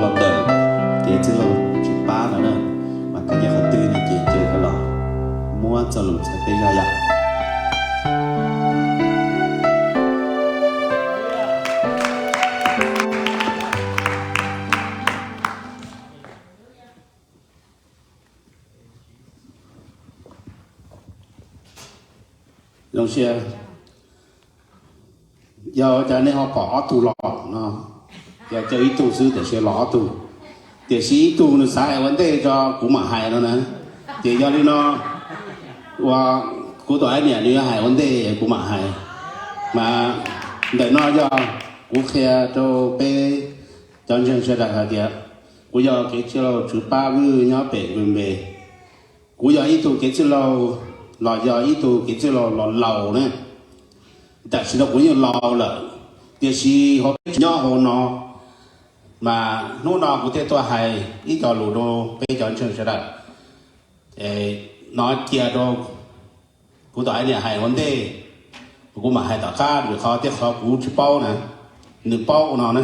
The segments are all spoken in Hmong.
los ntawm kev txwj laug tswv pab no na, mas koj nyob qhov twg no ces cia koj los muab txoj lus txhawb peb zog yom. Zoo siab, yog ua cas nej ho pom ob tug los no? Yog caw ib tug xwb tiam sis los ob tug, tiam sis ib tug nws xav hais ua ntej tso kuv mam hais no na. Ces yog li no, ua, kuv tus aib niam nws yuav hais ua ntej kuv mam hais. Mas ntawm no yog kuv qhia rau peb cov ntseeg sawv daws hais tias kuv yog kev txwj laug tswv pab Vwj nyob pem Nqws Npe. Kuv yog ib tug kev txwj laug los yog ib tug kev txwj laug los laus ne. Tam sim no kuv yeej laus lawm, tiam sis hauv peb tsev nyob hauv no, mas hnub no kuv thiaj tuaj hais ib co lus rau peb cov ntseeg sawv daws. No cia rau kuv tus aib niam hais ua ntej, kuv mam hais tom qab, vim qhov tias qhov kuv tsis paub na, nws paub no na.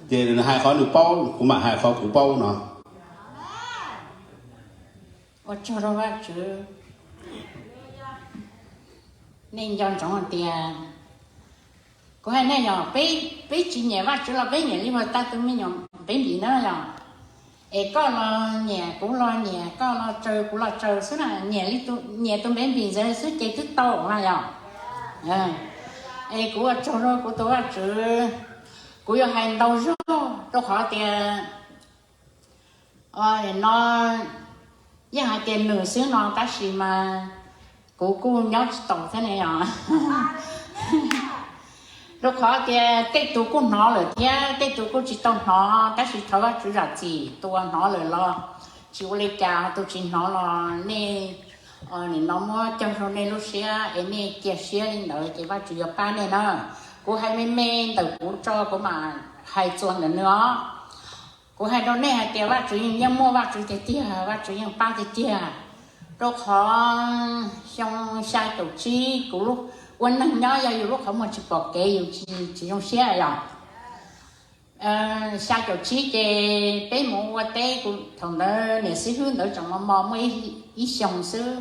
Ces nws hais qhov nws paub, kuv mam hais qhov kuv paub no. Ua tsaug rau Vajtswv. Nej nco ntsoov hais tias kuv hais nej yog peb, peb tsis nyiam Vajtswv los peb nyiam li uas tag tus me nyuam npev npis na yog. Es koj los nyiam, kuv los nyiam, koj los tsaws, kuv los tsaws xwb na, nyiam li, nyiam tus npev npis ntawd xwb ces twb tau na yog. Es kuv ua tsaug rau kuv tus Vajtswv, kuv yuav hais ntau zog rau qhov tias no yeej hais tias nws xwb no tab sis mas kuv kuj nyob tsis taus thiab ne os. Rau qhov tias tej tus kuj hnov lawm thiab tej tus kuj tsis tau hnov, tab sis thov Vajtswv zam txim, tus uas hnov lawm los tsis ua li cas, tus tsis hnov los nej nim no muab cog rau nej lub siab es nej cia siab li ntawd ces Vajtswv yuav pab nej na. Kuv hais me me ntawm kuv tso kuv mam hais txuas ntawm nws os. Kuv hais rau nej hais tias Vajtswv yeej muaj, Vajtswv tiag tiag, Vajtswv yeej pab tiag tiag. Rau qhov xyoo xya caum tsib kuv ua neeg nyob yog yus lub qhov muag tsis pom kev yus tsis, tsis zoo siab yom. Xya caum tsib ces peb mus ua teb, kuv thaum ntawd niam xib hwb ntawd tseem mos mos muaj ib xyoos xwb.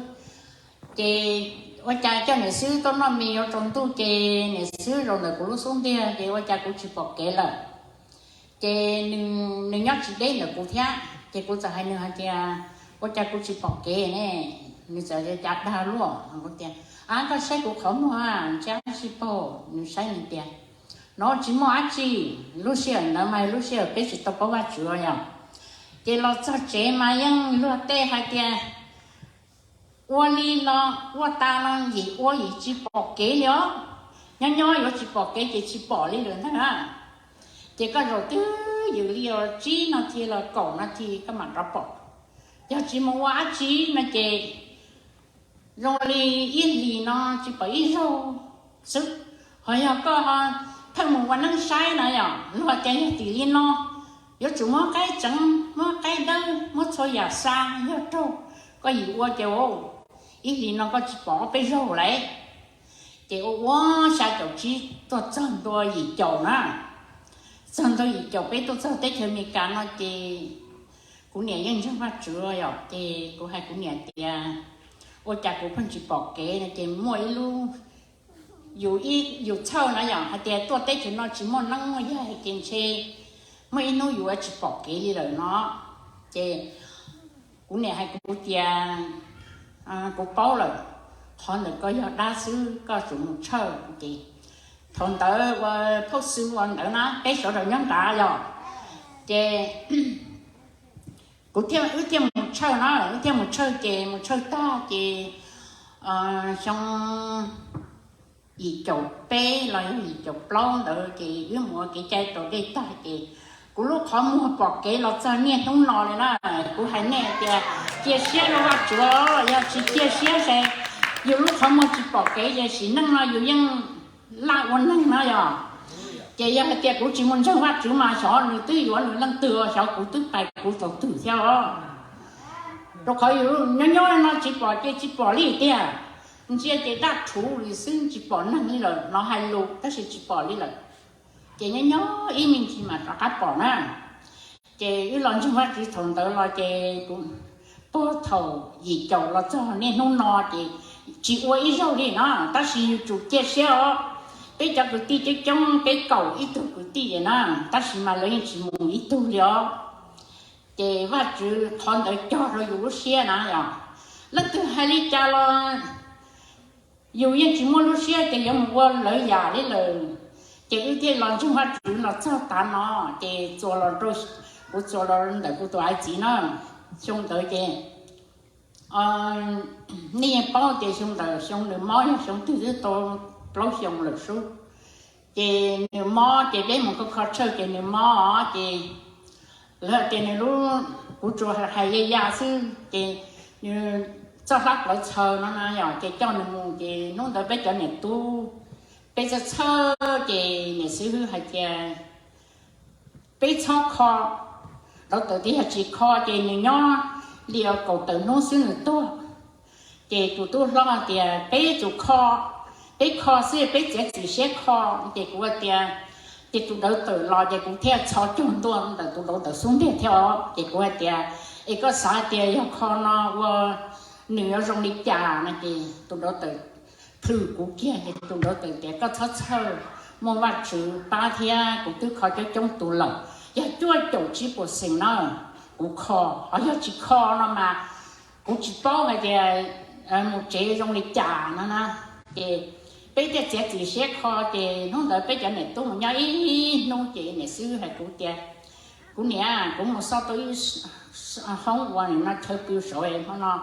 Ces ua cas coj niam xib hwb tuaj noj mis yuav tsaus ntuj ces niam xib hwb zaum ntawm kuv lub xub ntiag ces ua cas kuv tsis pom kev lawm. Ces nws nyob tsis deb ntawm kuv thiab ces kuv txawm hais nws hais tias, ua cas kuv tsis pom kev ne? Nws txawm cav dag luaj kuv tias, a koj saib kuv qhov muag ntshe dab tsi paug. Nws saib nws tias, no tsis muaj dab tsi, lub sij hawm ntawd mas lub sij hawm peb tsis tau paub Vajtswv yom. Ces los txog tsev mas yeej luag tej hais tias, ua li los ua tas los yim ua yim tsis pom kev li os. Nyob nyob yuav tsis pom kev ces tsis pom li lawm ntag. Ces koj zaum twg ywm li os tsib no thi los kaum no thi koj mam rov pom. Yog tsis mus ua dab tsi no ces zoo li ib hlis no tsis pom ib zaug xwb. Ho yog koj pheej mus ua neeb saib na yom, luag tias yog tim li no, yuav tsum muab qaib tseev, muab qaib dawb, muab txhua yam xa, yog raug koj yim ua ces ib hlis no koj tsis pom ob peb zaug lawm. Ces ua ua xya caum tsib tuaj txog ntua yim caum na, txog ntua yim caum peb tuaj txog teb chaws Amelikas no ces kuv niam yeej ntseeg Vajtswv yom, ces kuv hais kuv niam tias, ua cas kuv pheej tsis pom kev no ces muaj ib lub, yus, yus txhawj na yom, hais tias tuaj teb chaws no tsis muaj neeb muaj yaig ces ntshe muaj ib hnub yus yuav tsis pom kev li lawm no. Ces kuv niam hais kuv tias, kuv paub lawm, qhov ntawm koj yog dab xwb, koj tsum mus tshawj. Ces thaum ntawd ua phauj xwb ua ntawd na peb sawv daws nyob nrad yom, ces kuv thiaj, wb thiaj mus tshawj na, wb thiaj mus tshawj ces mus tshawj tag ces xyoo yim caum peb los yog yim caum plaub ntawd ces wb mus ua kev cai raus dej tag ces kuv lub qhov muag pom kev los txog niaj hnub no li na. Kuv hais nej tias cia siab rau Vajtswv, yog tsis cia siab ces yus lub qhov muag tsis pom kev ces sim neej no yus yeej laj ua neeg no yog. Ces yog hais tias kuv tsis mus ntseeg Vajtswv mas xyov nws twb yuav nws leej twg, xyov kuv twb pais kuv thaum twg thiab os. Rau qhov yus nyob nyob no tsis pom ces tsis pom li tiag. Ntsia ces daj rhuv li xwb tsis pom neeg li lawm, hnov hais lus tab sis tsis pom li lawm. Ces nyob nyob ib me ntsis mas rov qab pom na. Ces wb los ntseeg Vajtswv thaum ntawd los ces kuv, puag thaum yim caum los txog niaj hnub no ces tsis ua ib zaug li no, tab sis yus tsum cia siab os. Peb cov kwv tij coob coob, peb kaum ib tug kwv tij na, tab sis mas lawv yeej tsis mus ib tug li os. Ces Vajtswv qhov ntawd cog rau yus lub siab na yom. Leej twg hais li cas los yus yeej tsis muaj lub siab ces yuav mus ua lawv yam li lawm. Ces wb thiaj los ntseeg Vajtswv los txog tav no, ces txuas los rau, kuv txuas los ntawm kuv tus ais txiv na, xyoo ntawd ces nej yeej paub tias xyoo ntawd xyoo nws mob yog xyoo twg twb tau plaub xyoo lawm sub. Ces nws mob ces peb mus kho kho tshawj ces nws mob ces lawv hais tias nws lub, kuv tsuas hais ya ya xwb ces nws txoj hlab plawv txhaws no na yom, ces coj nws mus ces hnub ntawd peb cov niam tub, peb txhawj txhawj ces niam xib hwb hais tias peb txhob kho. Rau tawm tias yog tsis kho ces nws nyob li kaum tawm hnub xwb nws tuag. Ces tus tub hlob hais tias peb tsum kho, peb kho xwb peb txiav txim siab kho. Ces kuv hais tias, ces tus dawv tawm los ces kuv thiaj txhos caug ntua ntawm tus dawv tawm xub ntiag thiab os. Ces kuv hais tias es koj xav hais tias yog kho no ua nws yuav zoo li cas no ces tus dawv tawm plhws kuv kiag ces tus dawv tawm tias koj txhob txhawj, muaj Vajtswv pab thiab kuv twb kho coob coob tus lawm, yog cuaj caum tsib puas xees na kuv kho, ho yog tsis kho no mas kuv tsis paub hais tias mus tsev zoo li cas no na. Ces peb thiaj txiav txim siab kho ces hnub ntawd peb cov niam tub mus nyob ib hnub ces niam xib hwb hais kuv tias kuv niam, kuv mus xauj tau ib hoob uas nim no chaw pw saud hmo no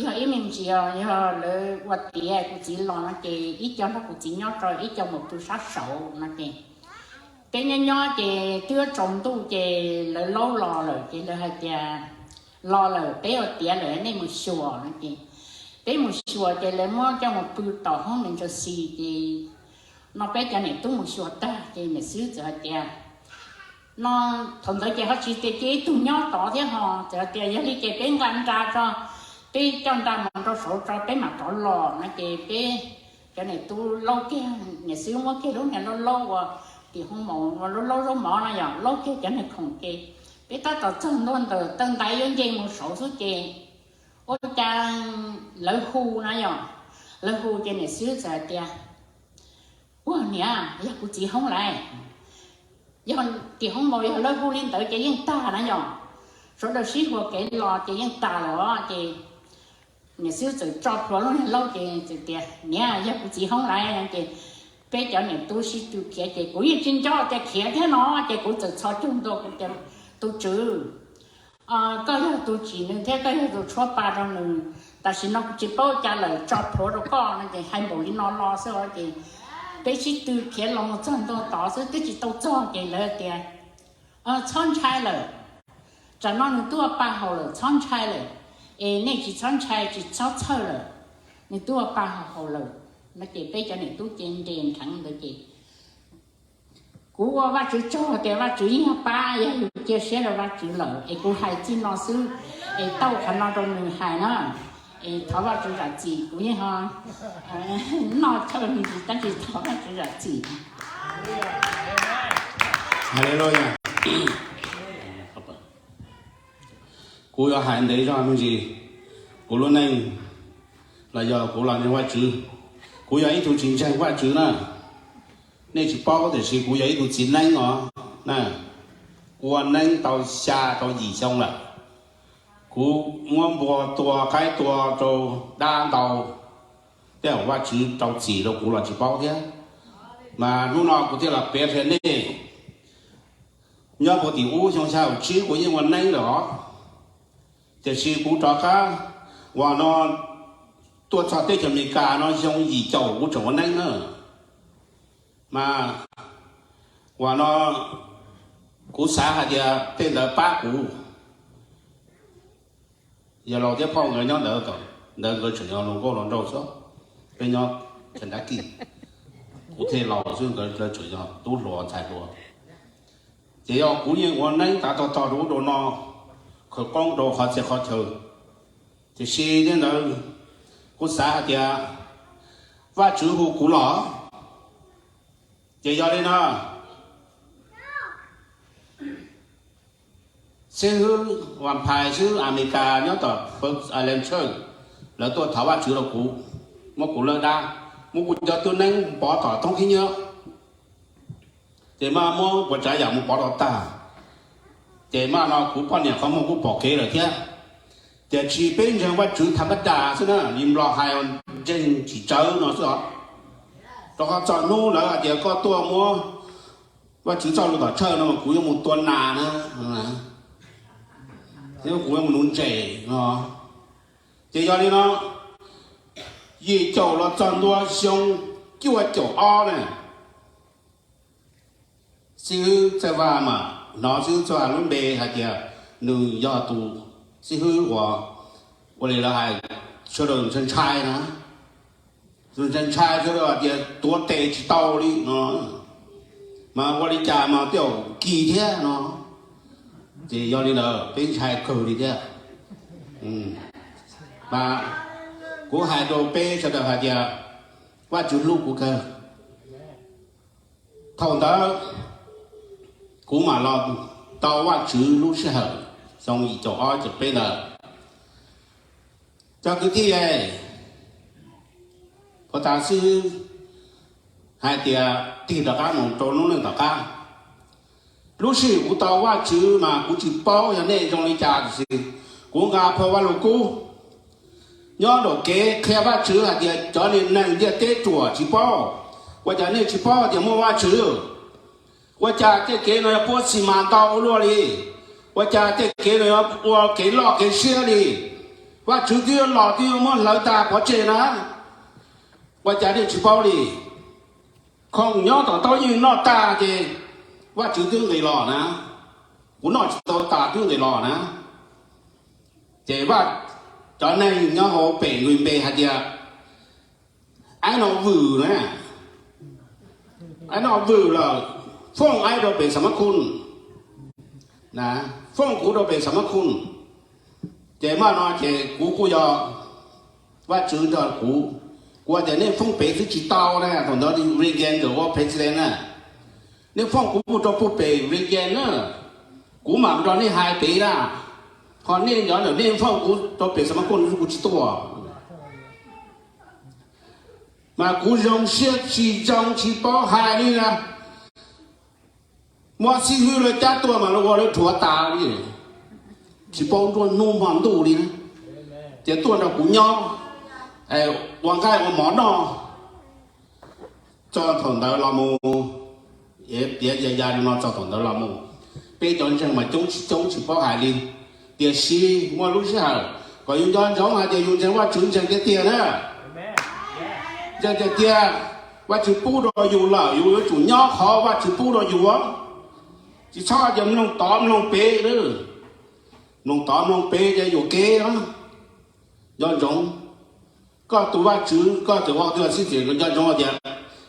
yog ib me ntsis yog lawv ua tiav kuv txiv los no ces ib co nrog kuv txiv nyob tso ib co mus pw sab saud no ces peb nyob nyob ces twb tsaus ntuj ces lawv laub los lawm ces lawv hais tias los lawm peb ua tiav lawm nej mus xyuas no ces peb mus xyuas ces lawv muab coj mus pw tom hoob me ntsa xis ces no peb cov niam tub mus xyuas tag ces niam xib hwb txawm hais tias no thaum ntawd ces ho tsis tias cia ib tug nyob tod thiab ho txawm hais tias yog li ces peb nqa nra tso, peb coj nra mus rau saud tso peb mam rov los no ces peb cov niam tub laub kiag, niam xib hwb muab kiag lub niag laub laub uas tim hoob mov, laub laub zaub mov no yom, laub kiag cov niag khoom ces peb tab tom txog ntua ntawm taw ntaiv yuav nce mus saud xwb ces ua cas lawv hu na yom, lawv hu ces niam xib hwb txawm hais tias ua niam, yog kuv txiv hoob lawm, yog tim hoob mov yog lawv hu li ntawd ces yeej tag na yom, sawv daws sib hua kev los ces yeej tag lawm os ces niam xib hwb txawm tso plhuav lub niag laub ces txawm tias niam, yog kuv txiv hoob lawm ces peb cov niam tub sib tw khiav ces kuv yeej tsis nco tias khiav thiab no ces kuv txawm txhos caug ntua kuv tias tus tswv, koj yog tus tsim nws thiab koj yog tus tshuab pa rau nws, tam sim no kuv tsis paub cas lawm tso plhuav rau koj no ces hais npaum li no los xwb os ces peb sib tw khiav los mus txog ntua tod xwb twb tsis tau txog ces lawv tias txhob ntshai lawm, tsam no nws twb ua pa haus lawm txhob ntshai lawm, es nej tsis txhob ntshai tsis txhob txhawj lawm, nws twb ua pa haus haus lawm no ces peb cov niam tub ces nres nrheev ntawd ces kuv ua Vajtswv tsaug tias Vajtswv yeej yog pab, yog yus cia siab rau Vajtswv lawm es kuv hais txij no xwb, es tau qhov no rau nws hais na, es thov Vajtswv zam txim, kuv yeej ho noj thawj me ntsis tab sis thov Vajtswv zam txim. Haleluya. Kuv yuav hais ntev zog me ntsis, kuv lub neej los yog kuv los ntseeg Vajtswv, kuv yog ib tug tsis ntseeg Vajtswv na. Nej tsis paub tiam sis kuv yog ib tug txiv neeb os na, ua neeb tau xya rau yim xyoo lawm. Kuv muab npua tua qaib tua rau dab ntau, tej zaum Vajtswv rau txim rau kuv los tsis paub thiab. Mas hnub no kuv thiaj los piav qhia nej. Nyob puag tim ub xyoo xya caum tsib kuv yeej ua neeb lawm os, tiam sis kuv rov qab uas no tuaj txog teb chaws Amelikas no xyoo yim caum kuv tseem ua neeb na. Mas uas no kuv xav hais tias tej ntawd pab kuv. Yog laus thiab phauj nkawd nyob ntawd, ntawd nkawd tseem yog hluas nkauj hluas nraug xwb, peb nyob Kentucky. Kuv thiaj laus xwb, nkawd tseem yog tub hluas ntxhais hluas. Ces yog kuv yeej ua neeb tav tog tog rau ub rau no, khawv koob rau qhov txhia qhov chaw. Tiam sis tej ntawd kuv xav hais tias Vajtswv hu kuv los, ces yog li no. xib hwb Van Phais, xib hwb Amelikas nyob tom Ireland Church, lawv tuaj thov Vajtswv rau kuv, muab kuv lawb dab, muab kuv cov tub neeb pov tom thoob khib nyiab. Ces mas muab kuv tsav yam mus pov rau tag. Ces mas no kuv poj niam qhov muag kuj pom kev lawm thiab. Tiam sis peb ntseeg Vajtswv tham pab das xwb na, li Nplog hais ntseeg tsis tsawv no xwb os. Rau qhov txog hnub lawv hais tias koj tuaj muab Vajtswv txoj lus tom tsawg no mas kuv yuav mus tua nas na, thiab kuv yuav mus nuv ntses no. Ces yog li no, yim caum los txog ntua xyoo cuaj caum ob na, xib hwb Txawj Vaj mas hnov xib hwb Txawj Vaj lub npe hais tias nws yog tus xib hwb uas ua li lawv hais sawv daws ntshai ntshai na, tus ntshai ntshai sawv daws tias tuav tes tsis tau li no, mas ua li cas mas tej zaum kis thiab no. Ces yog li ntawd peb ntshai kawg li thiab. Mas kuv hais rau peb sawv daws hais tias Vajtswv hlub kuv kawg. Thaum ntawd kuv mam los tau Vajtswv lub sij hawm xyoo yim caum ob caum peb ntawd. Cov kwv tij, puas tas xib hwb hais tias tig rov qab mus rau lub neej tom qab. Lub sij hawm kuv tau Vajtswv mas kuv tsis paub yog nej zoo li cas tiam sis kuv nqa phau Vajluskub nyob nraum kev qhia Vajtswv hais tias cov niag neeg ntiaj teb ruam tsis paub, ua cas nej tsis paub tias muaj Vajtswv? Ua cas tej kev no yog puab xis mas ntau ua luaj li? Ua cas tej kev no yog ua kev loj kev siab li? Vajtswv twb yuav los twb yuav muab hlawv tag pov tseg na, ua cas nej tsis paub li? Khoom nyob tom taub yeej noj tag ces Vajtswv twb nqis los na, kuv noj tsis tau tas twb nqis los na. Ces Vaj, cov neeg nyob hauv pem nqis npe hais tias, aib no vwm na, aib no vwm lawm, fooj aib rau pem Xam Mab Khun, fooj kuv rau pem Xam Mab Khun. Ces mas no ces kuv kuj yog Vajtswv nrog kuv, kuv tias nej fooj pem xwb tsis tau na, thaum ntawd Reagan nkawd ua president na, nej fooj kuv mus rau puag pem Reagan na, kuv mam nrog nej hais pem na, ho nej cov ntawm nej fooj kuv rau pem Xam Mab Khun kuv tsis tuaj. Mas kuv zoo siab tsis zoo tsis paub hais li na. Muab xib hwb lawv cab tuaj mas lawv ua lawv rhuav tas li, tsis paub nruab hnub hmo ntuj li na. Ces tuaj nrog kuv nyob, ua nqaij ua mov noj. Txog thaum ntawd los mus, piav ya ya li no, txog thaum ntawd los mus, peb cov ntseeg mas coob tsis coob tsis paub hais li. Tiam sis muaj lub sij hawm kom yus nco ntsoov hais tias yus ntseeg Vajtswv ntseeg tiag tiag na. Ntseeg tiag tiag, Vajtswv pub rau yus lawm yus yuav tsum nyob qhov Vajtswv pub rau yus. Tsis txhob tias mloog tod mloog pem, mloog tod mloog pem ces yuam kev. Nco ntsoov, koj tus Vajtswv, koj tseem ua tij xib tseem nco ntsoov tias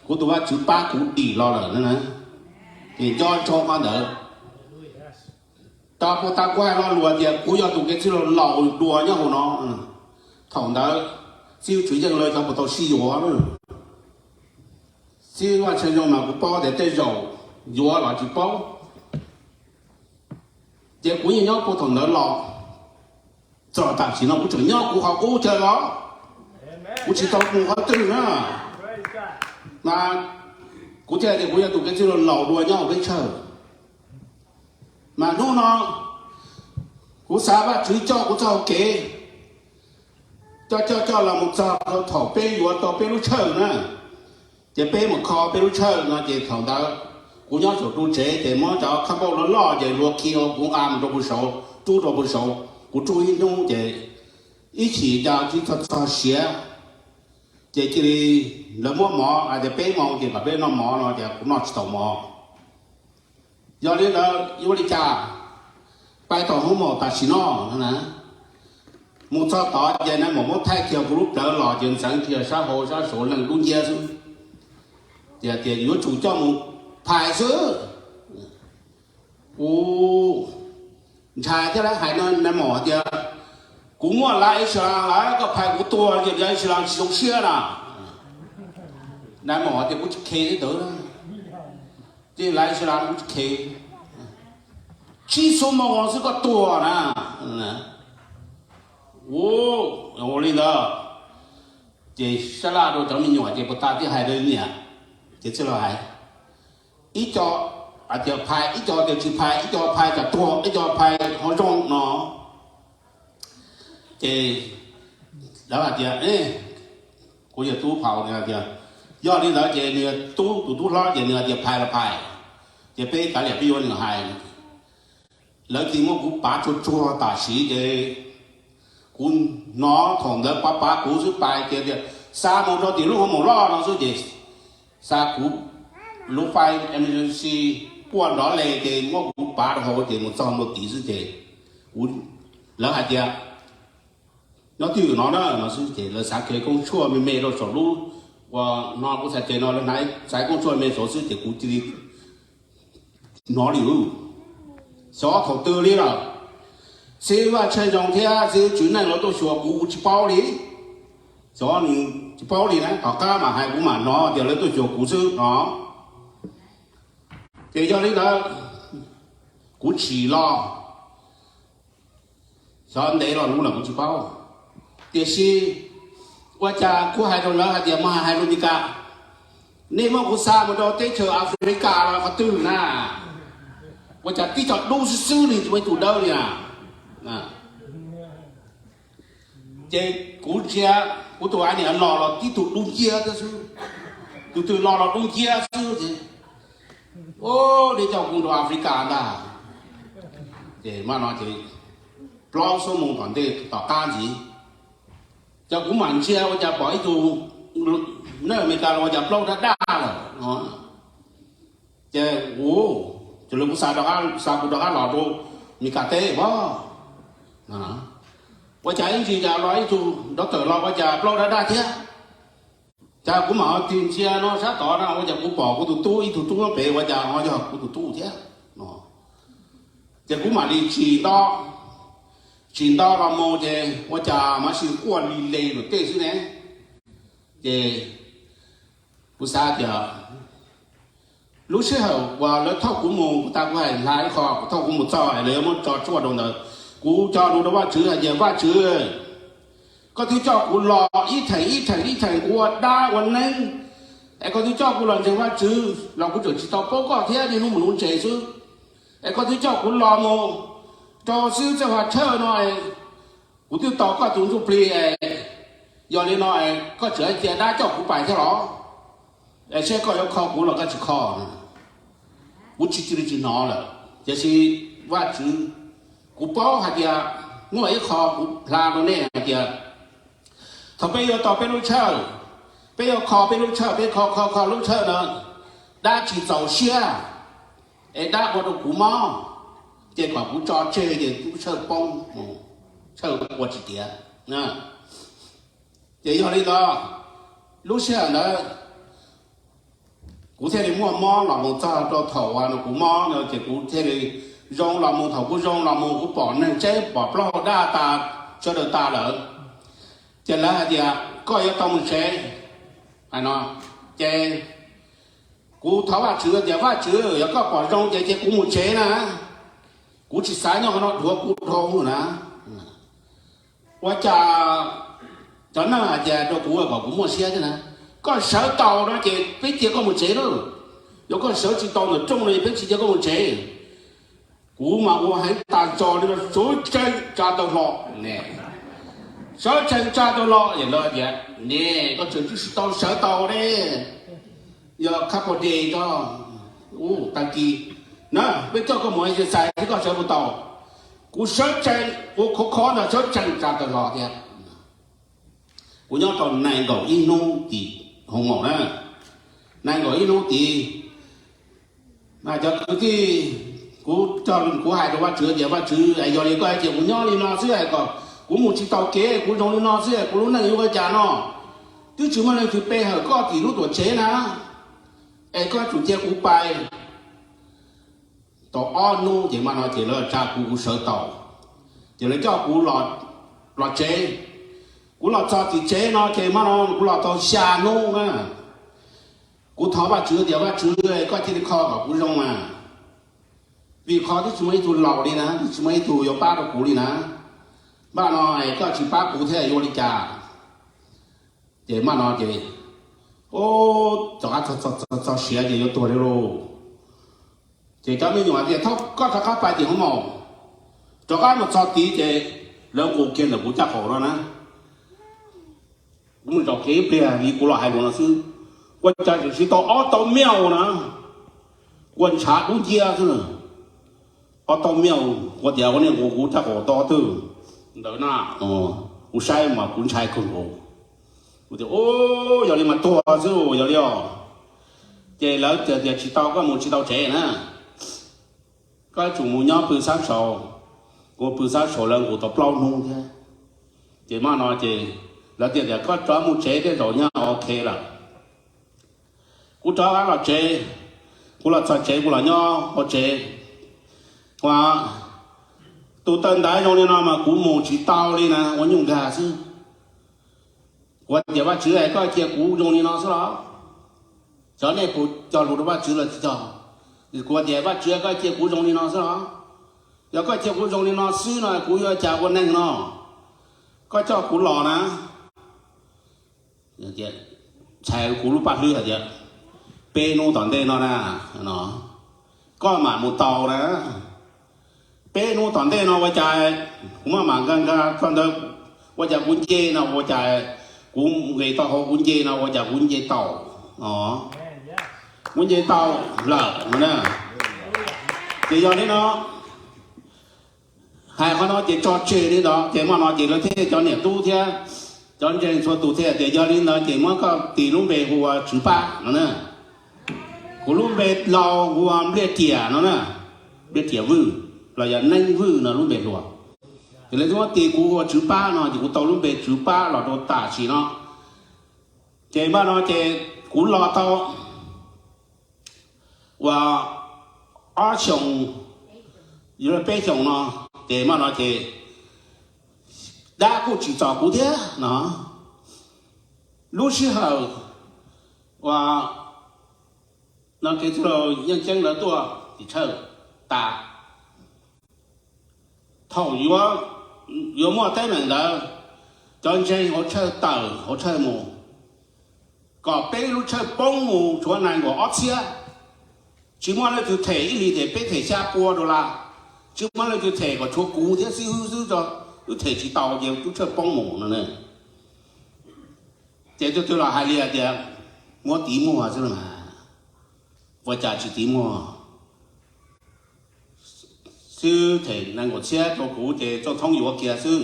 kuv tus Vajtswv pab kuv dim los lawm na. Ces nco ntsoov qhov ntawd. Tau puas tas kuv hais lo lus tias kuv yog tus kev txwj laug laus dua nyob hauv no. Thaum ntawd xib hwb Tswv Yeej lawv cov puas tau sib yuav. Xib hwb Vaj Tsheej Zoo mas kuv paub tias tej zaum yuav los tsis paub. Ces kuv yeej nyob puag thaum ntawd los txog tam sim no kuv tseem nyob kuv qhov qub chaw los, kuv tsis tau mus qhov twg na. Mas kuv thiaj tias kuv yog tus kev txwj laug laus dua nyob hauv peb church. Mas hnub no kuv xav Vajtswv coj kuv txoj hau kev, coj coj coj los mus txog rau thaum peb yuav tau peb lub church na. Ces peb mus kho peb lub church no ces thaum ntawd kuv nyob saum ru tsev ces muab cov khab npauj loj loj ces luag khi ua kuv nqa mus rau puag saud, rub rau puag saud, kuv rub ib hnub ces ib chim cas tsis txog txog siav, ces cia li lawv muab mov hais tias peb moo ces kom peb noj mov no ces kuv noj tsis tau mov. Yog li ntawd yuav ua li cas? Pais tom hoob mom tam sim no na, mus txog tod ces nais maum muab thaij kiag kuv lub plawv los ces ntxeev kiag sab hauv sab saud leej dub nciab xwb. Ces tias yuav tsum coj mus phais xwb. Kuv ntshai thiab lawv hais no nais maum hais tias, kuv muaj lav Israel lawm, koj phais kuv tua ces lav Israel tsis zoo siab na. Nais maum tias kuv tsis khe li ntawd, ces lav Israel kuv tsis khe. Tsib xuab moos xwb koj tuag na. Ua li ntawd ces sab laj rau cov me nyuam ces puas tas thiaj hais rau niam, ces txij los hais, ib co hais tias phais, ib co tias tsis phais, ib co phais tsam tuag, ib co phais ho zoo no. Ces lawv hais tias, kuv yawg tub phau tias, yog li ntawd ces nws tub, tus tub hlob ces nws hais tias phais los phais, ces peb kav liam peb yuav nws hais. Lawv tis muab kuv pav tsuag tsuag tam sim ces kuv hnov thaum ntawd pav pav kuv xwb, pais tias tias xa mus rau tim lub hoo maum loj no xwb ces xa kuv lub fai emergency quaj nrov le ces muab kuv pav rau hauv ces mus txog ntua tid xwb ces kuv, lawv hais tias nyob twj ywm no na no xwb ces lawv xav khev koob tshuaj me me rau saum lub, ua no kuv txhais tes no lawv hnav xaiv koob tshuaj me saud xwb ces kuv cia li hnov li, xyov thaum twg li lawm. Xib Vaj Tsheej Zoo thiab Xib Tswv Neej lawv tuaj xyuas kuv, kuv tsis paub li. Xyov nws tsis paub li na, tom qab mam hais kuv mam hnov tias lawv tuaj xyuas kuv xwb no. Ces yog li ntawd kuv tsim los, xyov ntev los luv lawm kuv tsis paub. Tiam sis ua cas kuv hais rau lawv hais tias mas hais rau Mis Kas, nej muab kuv xa mus rau teb chaws Africa los qhov twg na, ua cas tib co dub xwb xwb li tsis muaj ib tug dawb li na. Ces kuv ntsia kuv tus ais niam los los tib tug dub nciab thiab xwb, tus twg los los dub nciab xwb ces, o, nej coj kuv rau Africa ntag. Ces mas no ces plaub xuab moos tom ntej tom qab ntxiv, ces kuv mam ntsia ua cas pom ib tug neeg Amelikas los ua cas plaub dab daj lawm. Ces u, ces lawv kuv xa rov qab, xa kuv rov qab los rau Amelikas teb as. Ua cas ib ntsis cas los ib tug doctor los ua cas plaub dab daj thiab. Ces kuv mam ho tig ntsia no sab tod no ua cas kuv pom kuv tus tub ib tug tub nyob pem ua cas ho yog kuv tus tub thiab. Ces kuv mam li tsis nto, tsis nto los mus ces ua cas mas sis quaj li le luam tej xwb ne. Ces kuv xav tias lub sij hawm uas lawv thauj kuv mus, kuv tas kuv hais hla ib qho, kuv thauj kuv mus txog es lawv yuav muab tso tshuaj rau ntawd. Kuv tso lus rau Vajtswv hais tias Vajtswv, koj twb coj kuv los ib theem ib theem ib theem kuv ua dab ua neeb, es koj twb coj kuv los ntseeg Vajtswv los kuv tseem tsis tau paub koj thiab niaj hnub mus nuv ntses xwb. Es koj twb coj kuv los mus rau xwb txoj hav tshawj no, kuv twb tau koj tus ntsuj plig, yog li no koj tseem cia dab coj kuv pais thiab los? Es seb koj yuav kho kuv los koj tsis kho. Kuv tsis cia li tsis hnov lawm, tiam sis Vajtswv, kuv paub hais tias muaj ib qho kuv hla rau nej hais tias thaum peb yuav tau peb lub tshawj, peb yuav kho peb lub tshawj, peb kho kho kho lub tshawj no, dab tsis txaus siab, es dab ua rau kuv mob, ces kom kuv tso tseg ces lub tshawj poob, tshawj ua tsis tiav. Ces yog li ntawd, lub sij hawm ntawd kuv thiaj li muaj mob los mus txog rau thaum uas kuv mob no ces kuv thiaj li zoo los mus. Thaum kuv zoo los mus kuv pom neeg tseeb, pom plaub hau daj tas, sawv daws tas lawm. Ces lawv hais tias koj yuav tau mus tsev no. Ces kuv thov Vajtswv tias Vajtswv, yog koj pom zoo ces cia kuv mus tsev na, kuv tsis xav nyob qhov no dhuav kuv dhau na. Ua cas cov neeg hais tias rau kuv kom kuv muaj siab thiab na, koj sawv tau no ces peb cia koj mus tsev lauj, yog koj sawv tsis tau ntawm rooj no peb tsis cia koj mus tsev. Kuv mas ua heev tas zog li no, sawv tsees tsa tau hlo ne, sawv tsees tsa tau hlo es lawv tias ne, koj tseem tsis tau sawv tau ne, yog khab pov de ko, u, tag kis na peb coj koj mus exercise thiab koj sawv puas tau. Kuv sawv tsees, kuv khov kho ntawd sawv tsees tsa tau hlo thiab. Kuv nyob tau nees nkaum ib hnub tim hoo maum na, nees nkaum ib hnub tid, cov kwv tij, kuv, kuv hais rau Vajtswv tias Vajtswv, yog li koj hais tias kuv nyob li no xwb es kom kuv mus tsis tau kev, kuv zoo li no xwb es kuv lub neej yuav ua cas no, twb tsis muaj leej twg pe hawm koj tim lub tuam tsev na, es koj tsum cia kuv pais. Tau ob hnub ces mas no ces lawv tsa kuv, kuv sawv tau, ces lawv coj kuv los tsev. Kuv los txog tim tsev no ces mas no kuv los tau xya hnub na. Kuv thov Vajtswv tias Vajtswv, koj cia li kho kom kuv zoo mas. Vim qhov twb tsis muaj ib tug laus li na, twb tsis muaj ib tug yuav pab rau kuv li na. Npaj no koj tsis pab kuv thiab yuav ua li cas? Ces npaj no ces, o, rov qab txog siav ces yuav tuag li lauj. Ces cov me nyuam tias, Thov koj rov qab pais tim hoob maum, rov qab mus txog tid ces lawv nqus kiag ntawm kuv caj qaum no na. Kuv mus zaum kiag ib pliag li kuv los hais lus no xwb, ua cas tseem siv tau ob tau miaj na, ua ntshav dub nciab xwb na. Ob tau miaj, ua tias ua niaj nqus kuv caj qaum tau ob tug ntawd na. Kuv saib mas kuv ntshai kawg nkaus. Kuv tias, Yog li mas tuag xwb, yog li os. Ces lawv tias, Tsis tau, koj mus tsis tau tsev na, koj yuav tsum mus nyob pw sab saud. Kuv pw sab saud lawv nqus tau plaub hnub thiab. Ces npaj no ces lawv tias tias, Koj rov mus tsev tej zaum nyob ok lawm. Kuv rov qab los tsev, kuv los txog tsev kuv los nyob hauv tsev. Ua, tus taw ntawv zoo li no mas kuv mus tsis tau li na, ua nyuj nkag xwb. Kuv tias, Vajtswv, koj cia kuv zoo li no xwb los? Xyov nej puas cog lus rau Vajtswv los tsis cog. Kuv tias, Vajtswv, koj cia kuv zoo li no xwb los? Yog koj cia kuv zoo li no xwb no kuv yuav cas ua neeg no? Koj coj kuv los na. Txhais kuv lub paj hlwb hais tias, Peb hnub tom ntej no na, koj mam mus tau na. Peb hnub tom ntej no ua cas kuv maj mam nkag nkag txog ntawd, ua cas kuv nce no ua cas, kuv nqis tau hauv kuv nce no ua cas kuv nce tau, kuv nce tau lawm no. Ces yog li no, hais qhov no ces tso tseg li ntawd ces hmo no ces lawv thiaj cov niam tub thiab cov ntseeg txhua tus thiaj tias, Yog li ntawd ces muab koj tis lub npe hu ua Tswv Pab no na. Kuv lub npe laus hu ua Npliaj Riam no na. Npliaj Riam Vwj los yog Neeb Vwj no lub npe hluas. Ces lawv muab tis kuv hu ua Tswv Pab no ces kuv tau lub npe Tswv Pab los rau tam sim no. Ces npaj no ces kuv los tau ua ob xyoos, yuav peb xyoos no, ces npaj no ces dab kuj tsim txom kuv thiab no. Lub sij hawm uas no kev txwj laug Yeej Ceeb lawv tuaj tim Tshawj tas, thaum yuav muaj teeb meem ntawd, cov ntseeg hauv Tshawj tawm hauv Tshawj mus, kom peb lub Tshawj poob mus tshuav nees nkaum ob txhiab. Tsis muaj leej twg them ib hlis them peb them xya pua dollar, tsis muaj leej twg them kom tshuav kuv thiab xib hwb xwb, wb them tsis tau ces lub Tshawj poob mus no. Ces tus twg los hais li hais tias muab tiv muag xwb mas, ua cas tsis tiv muag. Xib hwb them nees nkaum txhiab rau kuv ces Txooj Thoob yuav kiag xwb.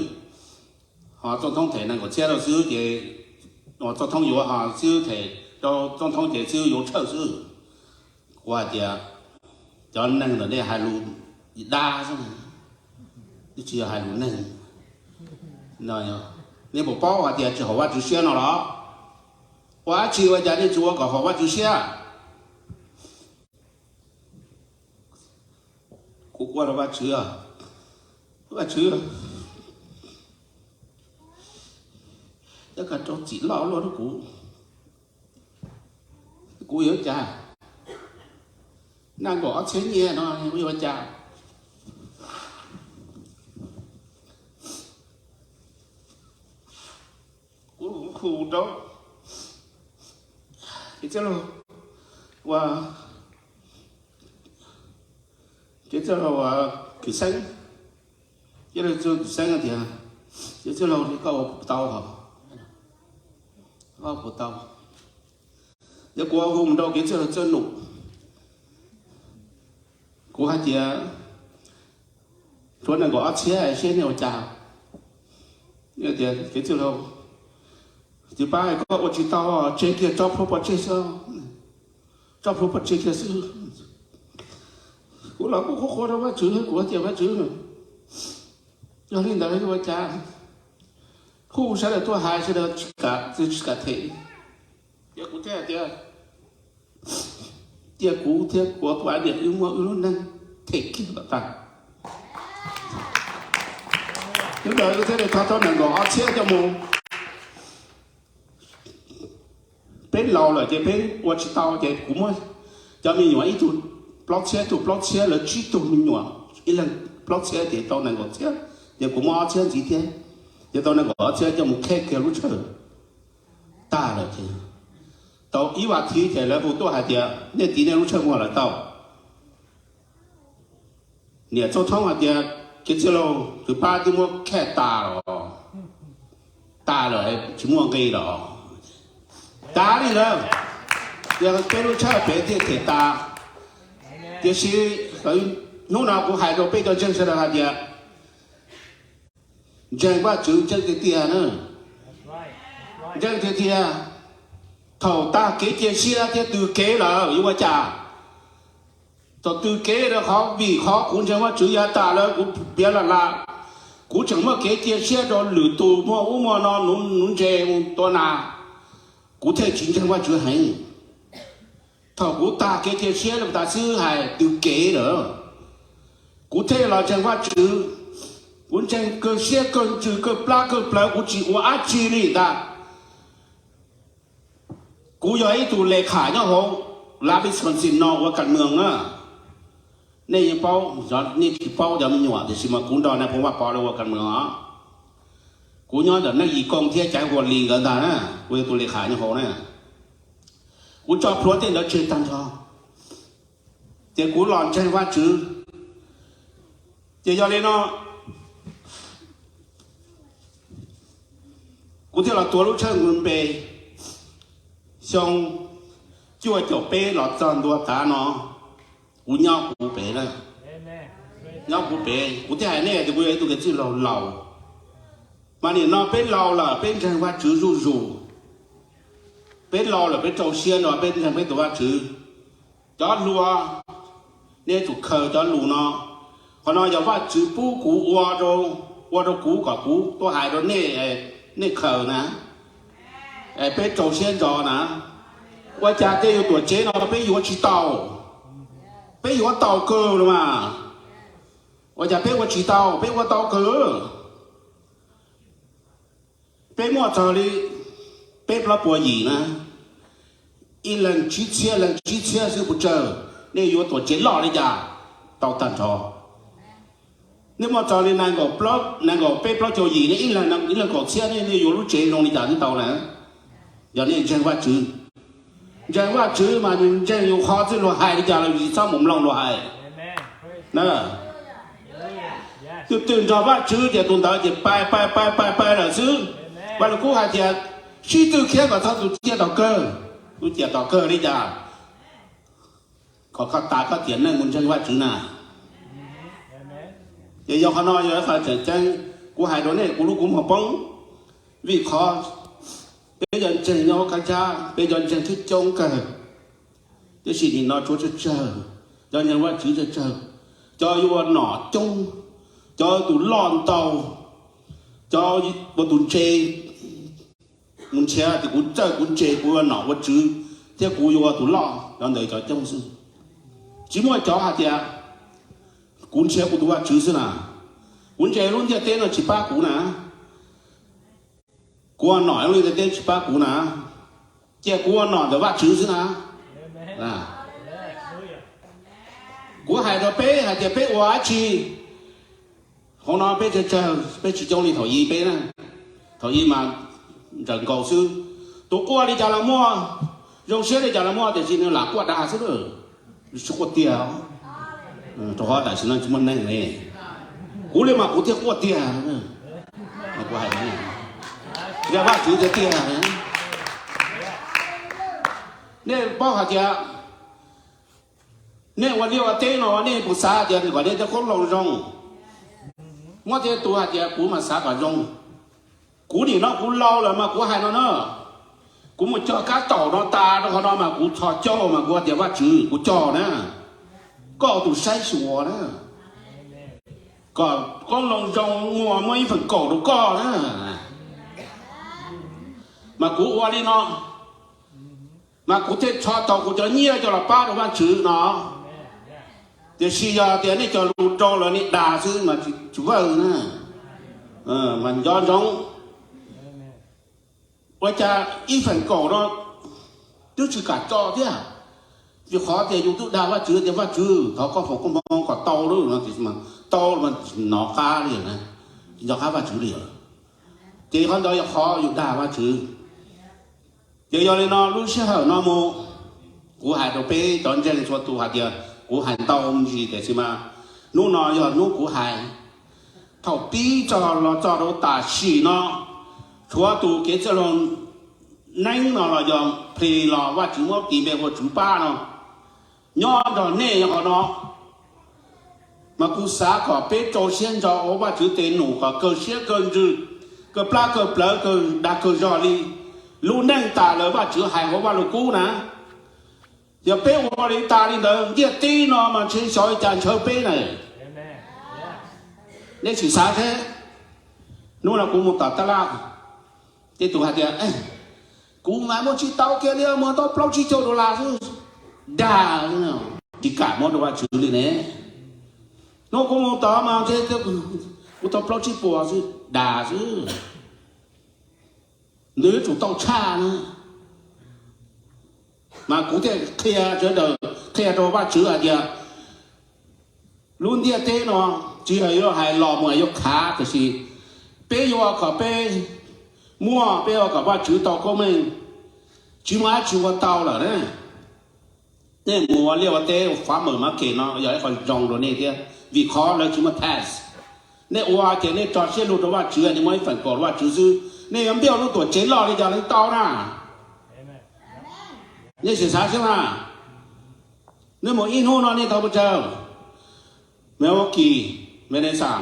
Ho Txooj Thoob them nees nkaum txhiab rau xib hwb ces, Txooj Thoob yuav ho xib hwb them rau Txooj Thoob ces xib hwb yuav Tshawj xwb. Kuv hais tias cov neeg ntawm nej hais lus dab xwb, tsis yog hais lus neeg. Nej puas paub hais tias tsis haum Vajtswv siab no los? Ua dab tsi ua cas nej tsis ua kom haum Vajtswv siab? Kuv ua rau Vajtswv, Vajtswv, koj rau txim loj luaj rau kuv, kuv yuav cas? Nees nkaum ob txhiab nyiaj no kuv yuav cas? Kuv hu rau kev txwj laug, ua, kev txwj laug Kws Xeeb, kev txwj laug Kws Xeeb tias, kev txwj laug, koj ua puas tau, koj ua puas tau? Yog kuv hu mus rau kev txwj laug Txawj Num, kuv hais tias tshuav nees nkaum ob txhiab seb nej ua cas. Tias kev txwj laug, Txiv Pab, koj ua tsis tau, tseg kiag tso plhuav pov tseg xwb, tso plhuav pov tseg kiag xwb. Kuv los kuv qhuav qhuav rau Vajtswv, kuv tias Vajtswv, yog li ntawd ua cas? Hu sawv daws tuaj hais sawv daws tsis kam them. Ces kuv thiaj tias, cia kuv thiab kuv tus niam wb muab wb lub neej them kiag kom tag. Hnub ntawd wb thiaj li thov tau nees nkaum ob txhiab coj mus. Peb laus lawm ces peb ua tsis tau ces kuv muab cov me nyuam ib tug plaub txhiab, tuaj plaub txhiab, lawv tsib tug me nyuam, ib leeg plaub txhiab ces tau nees nkaum txhiab, ces kuv muaj ob txhiab ntxiv thiab, ces tau nees nkaum ob txhiab coj mus khej kiag lub tshawj tag lawm ces tau ib vas thiv ces lawv hu tuaj hais tias nej tiv nej lub tshawj muag lawm tau. Niam Txooj Thoob hais tias, Kev txiv laus, tus pab twb muab khej tas los, tas lawm tsis muaj nqi los. Tas li ntawd, yog peb lub tshawj pem thiaj them tas. Tiam sis hnub no kuv hais rau peb cov ntseeg sawv daws hais tias ntseeg Vajtswv ntseeg tiag tiag na, ntseeg tiag tiag. Thaum tag kev cia siab thiab tw kev lawm yuav ua cas? Thaum tw kev rau qhov vim qhov kuv ntseeg Vajtswv yav tas lawm kuv piav lam lam, kuv tseem muaj kev cia siab rau lwm tus muaj ub muaj no, nuv ntses mus tua nas, kuv thiaj tsis ntseeg Vajtswv heev. Thaum kuv tag kev cia siab lawm tas xwb hais tw kev lawm, kuv thiaj los ntseeg Vajtswv. Kuv ntseeg kawg siab kawg ntsws kawg plab kawg plawv, kuv tsis ua dab tsi li ntag. Kuv yog ib tug le kham nyob hauv lav Wisconsin no ua kas mws na. Nej yeej paub, nej tsis paub cov me nyuam tiam sis mas kuv nrog nais phoo Vaj Pov lawv ua kas mws os. Kuv nyob ntawm Neej Yim Koos thiab Caiv Huas Lis nkawd ntag na, kuv yog tus le kham nyob hauv na. Kuv tso plhuav tej ntawd tseg tag nrho, ces kuv los ntseeg Vajtswv. Ces yog li no kuv thiaj los tuav lub tshawj Green Bay. Xyoo cuaj caum peb los txog ntua tav no, kuv nyob kuv pem na, nyob kuv pem. Kuv thiaj hais nej tias kuv yog ib tug kev txwj laug laus, mas nim no peb laus lawm peb ntseeg Vajtswv zuj zus. Peb laus lawm peb rau siab no peb ntseeg peb tus Vajtswv. Cov hluas, nej tsum khaws cov lus no. Qhov no yog Vajtswv pub kuv ua rau, ua rau kuv kom kuv tuaj hais rau nej, nej khaws na. Peb rau siab ntso na. Ua cas tej yus tuam tsev no peb yuav tsis tau? Peb yuav tau kawg los mas. Ua cas peb ua tsis tau? Peb ua tau kawg. Peb muaj txog li peb plaub puas yim na, ib leeg tsib txhiab leeg tsib txhiab xwb puas tsawg? Nej yuav tuam tsev loj li cas tau tag nrho? Nej muaj txog li nees nkaum peb plaub caug yim, nej ib leeg kaum txhiab, nej yuav lub tsev zoo li cas twb tau na, yog nej ntseeg Vajtswv. Ntseeg Vajtswv mas nws ntseeg yus qhov twg luag hais li cas los yus tsis txhob mus mloog luag hais. Twb twb nrog Vajtswv ces tus ntawd ces pais pais pais pais pais lawm xwb. Vaj Lug Kub hais tias sib tw khiav kom txog tus ciaj tom kawg. Tus ciaj tom kawg li cas? Kom koj tas koj tiam neej mus ntseeg Vajtswv na. Ces yog qhov no yog qhov tseem ceeb, kuv hais rau nej kuv lub kua muag poob, vim qhov peb cov ntseeg nyob Kab Ntshab peb cov ntseeg coob coob kawg, tiam sis nim no tshuav tsawg tsawg cov ntseeg Vajtswv tsawg tsawg, cov yuav nom coob, cov tus loj ntau, cov ua tus ntse mus nrhiav tias kuv txawj kuv ntse kuv ua nom ua tswv thiab kuv yuav ua tus loj, cov ntawd cov coob xwb. Tsis muaj cov hais tias kuv nrhiav kuv tus Vajtswv xwb na, kuv ntse lub ntiaj teb no tsis pab kuv na, kuv ua nom lub ntiaj teb tsis pab kuv na, cia kuv ua nom ntawm Vajtswv xwb na. Kuv hais rau peb hais tias peb ua dab tsi, hauv no peb tsawg tsawg, peb tsis coob li thaum i peb na. Thaum i mas ntsawm nkaus xwb, tus quaj li cas los muaj, zoo siab li cas los muaj, tiam sis nws lam quaj dag xwb, tsis quaj tiag. Rau qhov tam sim no tsis muaj neeg li, kuv li mas kuv thiaj quaj tiag. Kuv hais tias Vajtswv tiag tiag. Nej paub hais tias nej ua liaj ua teb no nej puas xav tias kom nej tej qoob loo zoo? Muab tej tus hais tias kuv mas xav kom zoo. Kuv nim no kuv laus lawm mas kuv hais no na, kuv mus cog kab taum no tas rau qhov no mas kuv txhos caug mas kuv tias Vajtswv kuv cog na, koj tus saib xyuas na, kom qoob loo zoo muaj muaj ib feem kaum rau koj na. Mas kuv ua li no, mas kuv thiaj txhos tau kuv cov nyiaj coj los pab rau Vajtswv no. Tiam sis yog tias nej cog lus rau lawv nej dag xwb mas tsis vawj na, mas nco ntsoov. Ua cas ib feem kaum no twb tsis kam tso thiab, Yog qhov tias yus twb dag Vajtswv tias Vajtswv thov koj foom koob hmoov kom tau lawm no, tau mas nov qab li na, nco qab Vajtswv li. Ces qhov ntawd yog qhov yus dag Vajtswv. Ces yog li no lub sij hawm no mus, kuv hais rau peb cov ntseeg txhua tus hais tias kuv hais ntau me ntsis tiam sis mas hnub no yog hnub kuv hais. Thaum pib txog los txog rau tam sim no, tshuav tus kev txwj laug neeb no los yog plis los Vajtswv muab tis npe ua Tswv Pab no nyob nrog nej qhov no, mas kuv xav kom peb rau siab ntso ua Vajtswv tes num kom kawg siab kawg ntsws, kawg plab kawg plawv, kawg dag kawg zog li lub neej tas lawm Vajtswv hais hauv Vaj Lug Kub na. Yog peb ua li tas li ntawd ntiaj teb no mas ntshe xyov li cas ntshaw peb na. Nej sim xav seb, hnub no kuv mus tom tab laj, tej tus hais tias kuv mas muaj tsis tau kiag li, muaj tau plaub tsib caug dollar xwb, dag, tsis kam muab rau Vajtswv li ne. Hnub kuv mus tod mas ntshe kuv tau plaub tsib puas xwb, dag xwb. Nws yuav tsum tau tshaj na. Mas kuv thiaj qhia sawv daws, qhia rau Vajtswv hais tias lub ntiaj teb no tsis yog yuav hais los mus yuav khav, tiam sis peb yuav kom peb muaj, peb yuav kom Vajtswv tau koob meej, tsis muaj dab tsi ua tau lawm na. Nej mus ua liaj ua teb, ua farmer market no yog ib qho zoo rau nej thiab, vim qhov lawv tsis muaj tax. Nej ua ces nej tso siab lug rau Vajtswv, nej muaj ib feem kaum rau Vajtswv xwb, nej yuav npiaj lub tuam tsev loj li cas los tau na. Nej sim xav seb mas, nej mus ib hnub no nej tau pes tsawg? Milwaukee, Minnesota,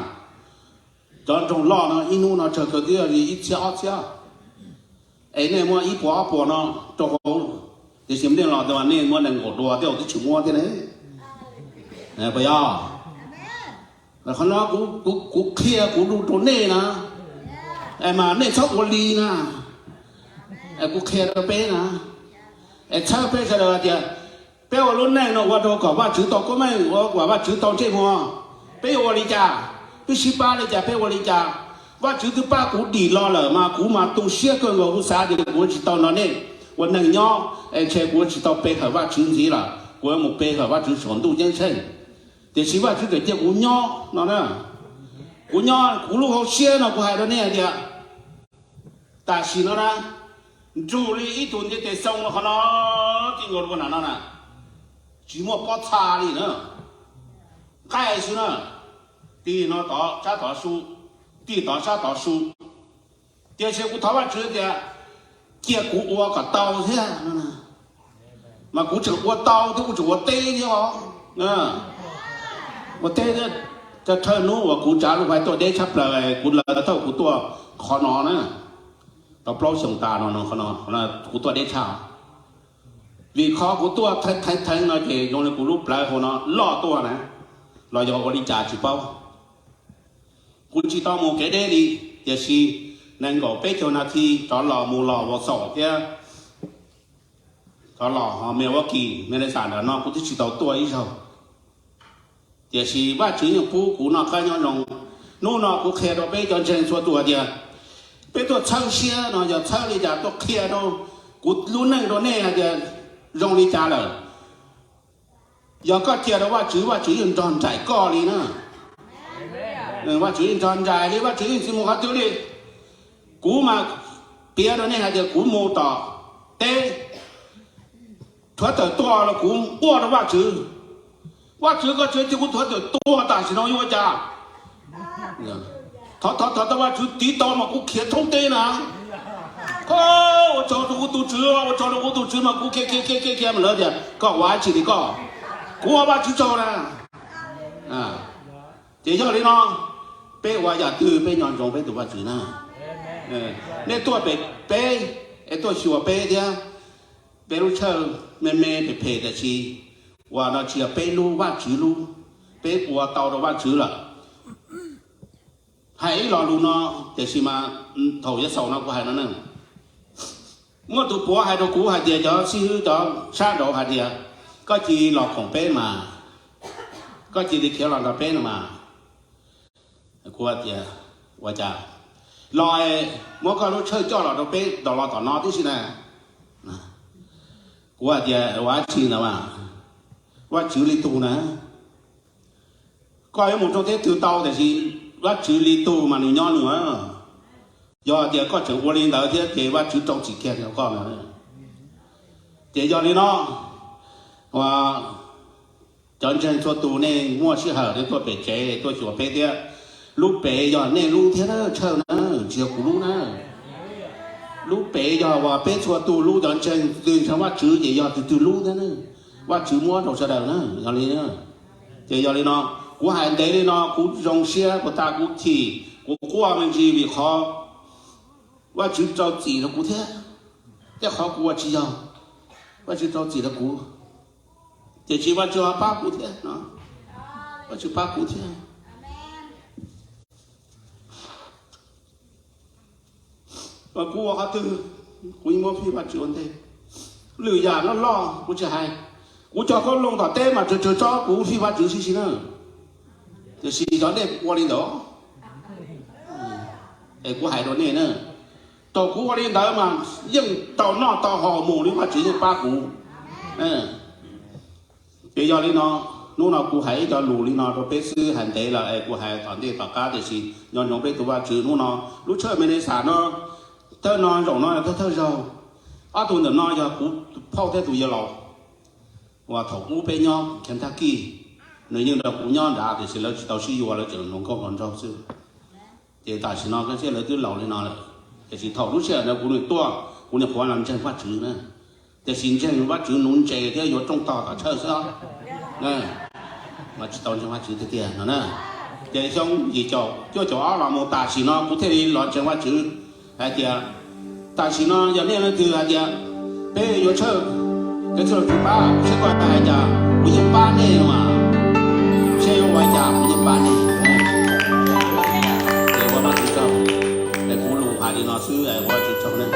cov nroog loj no ib hnub no tsawg kawg twb yog li ib txhiab ob txhiab. Es nej muab ib puas ob puas no rau hauv, tiam sis nej los tas nej muab nees nkaum dua thiab twb tsis muab thiab ne. Puas yog? Qhov no kuv qhia kuv lus rau nej na, es mas nej txhob ua li na. Es kuv qhia rau peb na, es txhawb peb sawv daws hais tias peb ua lub neej no ua rau kom Vajtswv tau koob meej, ua kom Vajtswv tau ntsej muag. Peb yuav ua li cas? Peb sib pab li cas? Peb ua li cas? Vajtswv twb pab kuv dim los lawm mas kuv mas tu siab kawg nkaus, kuv xav tias kuv tsis tau nrog nej ua neeg nyob, es ntshe kuv tsis tau pe hawm Vajtswv ntxiv lawm, kuv yuav mus pe hawm Vajtswv saum ntuj ceeb tsheej. Tiam sis Vajtswv tseem cia kuv nyob no na. Kuv nyob kuv lub hauv siab no kuv hais rau nej hais tias tam sim no na, nrug li ib tug ntiaj teb xoo no qhov no, tij nkaus lub na no na, tsis muaj pob txha li na, nqaij xwb na, tij no tod sab tod su, tij tod sab tod su. Tiam sis kuv thov Vajtswv tias cia kuv ua kom tau thiab no, mas kuv tseem ua tau thiab, kuv tseem ua teb thiab os. Ua teb thiab, thawj hnub uas kuv tsav lub hais tuaj deb tshaj plaws, kuv lawv thauj kuv tuaj qhov no na, tau plaub xyoos tas no, kuv tuaj deb tshaj. Vim qhov kuv tuaj theev theev no ces zoo li kuv lub plawv hauv no loj tuaj na, los yog ua li cas tsis paub. Kuv tsis tau mus kev deb li, tiam sis nees nkaum peb caug nas this rov los mus los ua xaum thiab rov los ho Milwaukee, Minnesota ntawm no kuv twb tsis tau tuaj ib zaug. Tiam sis Vajtswv yeej pub kuv noj qab nyob zoo. Hnub no kuv qhia rau peb cov ntseeg txhua tus hais tias peb tuaj txhawb siab no yog txhawb li cas tuaj qhia rau kuv lub neej rau nej hais tias zoo li cas lawm. Yog koj cia rau Vajtswv, Vajtswv yeej nrog nraim koj li na. Vajtswv yeej nrog nraim li, Vajtswv yeej tsis mus qhov twg li. Kuv mas piav rau nej hais tias kuv mus tom teb, rhuav tawm tuaj los kuv quaj rau Vajtswv, Vajtswv, koj tsis cia kuv rhuav tawm tuaj tam sim no yuav ua cas? Thov thov thov tau Vajtswv tiv tau mas kuv khiav thoob teb na. Ua tsaug rau kuv tus Tswv, ua tsaug rau kuv tus Tswv mas kuv khiav khiav khiav khiav khiav mas lawv tias koj ua dab tsi li koj, kuv ua Vajtswv tsaug na. Ces yog li no, peb ua yam twg peb nco ntsoov peb tus Vajtswv na. Nej tuaj pem peb es tuaj xyuas peb thiab, peb lub tshawj me me phem phem tiam sis uas no tsis yog peb lub, Vajtswv lub, peb ua tau rau Vajtswv lawm. Hais ib lo lus no, tiam sis mas thaum yuav xaus no kuv hais no na. Muaj tus puav hais rau kuv hais tias cov xib hwb cov sab nraud hais tias koj cia li los koom peb mas, koj cia li khiav los nrog peb no mas. Kuv hais tias ua cas los muab koj lub tshawj coj los rau peb ntaus los tom no tib si na. Kuv hais tias ua dab tsi ntawd mas, Vajtswv li tug na. Koj yuav mus rau teb twg tau tiam sis Vajtswv li tug mas nws nyob nws. Yog tias koj tseem ua li ntawd thiab ces Vajtswv rau txim kiag rau koj na. Ces yog li no, cov ntseeg txhua tus nej muaj sij hawm nej tuaj pem tsev tuaj xyuas peb thiab. Lub pem yog nej lub thiab na, Tshawj na, tsis yog kuv lub na. Lub pem yog uas peb txhua tus lub, cov ntseeg twg ntseeg Vajtswv ces yog tus twg lub thiab na. Vajtswv muab rau sawv daws na, yog li. Ces yog li no, kuv hais ntev li no kuv zoo siab puas tas kuv chim kuv quaj me ntsis vim qhov Vajtswv rau txim rau kuv thiab. Tej qhov kuv ua tsis yog, Vajtswv rau txim rau kuv, tiam sis Vajtswv ho pab kuv thiab no. Vajtswv pab kuv thiab. Kuv ua qhov twg kuv yeej muab fij Vajtswv ua ntej. Lwm yam loj loj kuv tsis hais. Kuv cog khaub looj tom teb mas tsawg tsawg tsob kuv fij Vajtswv tib si na. Tiam sis cov nej ua li ntawd es kuv hais rau nej na, thaum kuv ua li ntawd mas yeej tau noj tau haus mus li Vajtswv yeej pab kuv. Ces yog li no, hnub no kuv hais ib co lus li no rau peb xwb, hais ntev lawm es kuv hais tom ntej tom qab tiam sis nco ntsoov peb tus Vajtswv hnub no. Lub tshawj Minnesota no, thawj no zaum no yog thawj thawj zaug. Ob tug ntawm no yog kuv phauj thiab tus yawg laus uas thaum ub peb nyob Kentucky, nws yeej nrog kuv nyob nrad tiam sis lawv tsis tau sib yuav, lawv tseem hluas nkauj hluas nraug xwb. Ces tam sim no koj saib lawv twb laus li no lawm, tiam sis thaum lub sij hawm ntawd kuv niam tuaj, kuv niam qhuav los ntseeg Vajtswv na. Tiam sis ntseeg Vajtswv nuv ntses thiab yuav rooj tog tom tshawj xwb os. Mas tsis tau ntseeg Vajtswv tiag tiag no na. Ces xyoo yim caum cuaj caum ob los mus tam sim no kuv thiaj li los ntseeg Vajtswv. Hais tias tam sim no yog nej leej twg hais tias peb yuav tshawj, kev txhawj los tsum pab, seb koj hais cas kuv yeej pab nej mas, seb yuav ua cas kuv yeej pab nej. Ces ua Vajtswv tsaug, es kuv lus hais li no xwb es ua Vajtswv tsaug nej.